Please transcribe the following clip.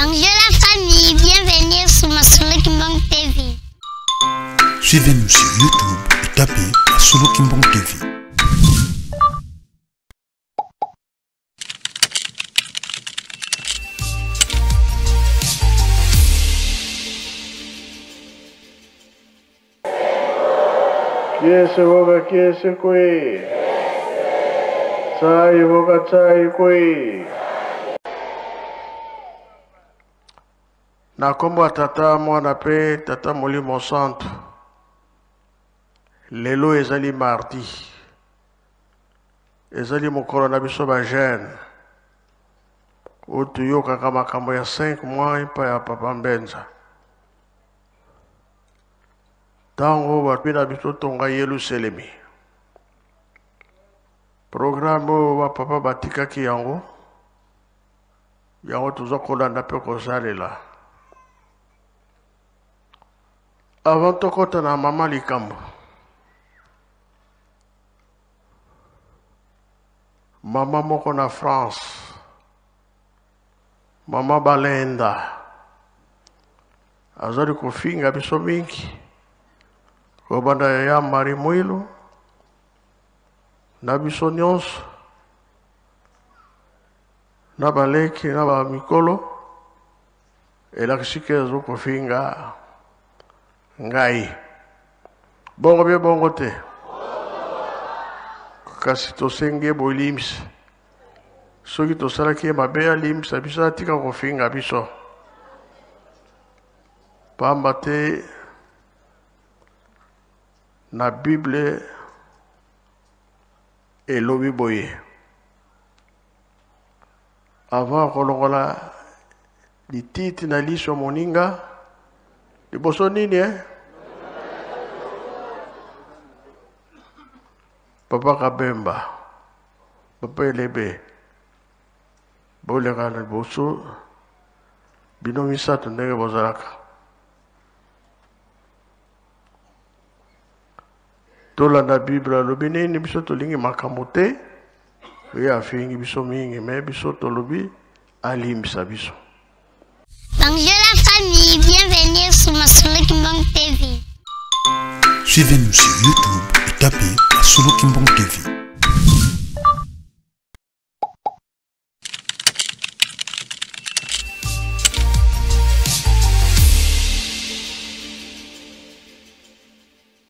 Bonjour la famille, bienvenue sur Masolo Kimbang TV. Suivez-nous sur YouTube et tapez Masolo Kimbang TV. Kiese voga kiese kwe. Tsai voga tsai kwe. Na nkombo ya Tata, Mwana mpe Tata Molimo Santu. Lelo ezali mardi. Ezali mokolo na biso ba jeune. Oyo toyokaka makambo ya 5 mois epai ya Papa Mbenza. Ntango bato na biso tonga Yelusalemi. Programme oyo bapapa batikaki yango, yango toza kolanda mpe kosalela. Avant tokota na mama likambo, mama moko na France, mama Balenda, azali kofinga biso mingi, kobanda ya Marie Mwilu na biso nyonso na baleki na bamikolo, elakisi ke azo kofinga ngai. Bongo bie bongo te, kasi tosengi ye bolimbisi. Soki tosalaki ye mabe, alimbisa biso, atika kofinga biso, pamba te na Bible elobi boye, avant kolongola lititi na liso moninga liboso nini eh? Papa Kabemba, Papa Elebe, boleka na liboso bino misato ndenge bozalaka. Tolanda Bible alobi nini, biso tolingi makambo te. Ye afingi biso mingi, me biso tolobi alimbisa biso. Bonjour la famille, bienvenue sur Masolo Kimbang TV. Suivez-nous sur YouTube et tapez Masolo Kimbang TV.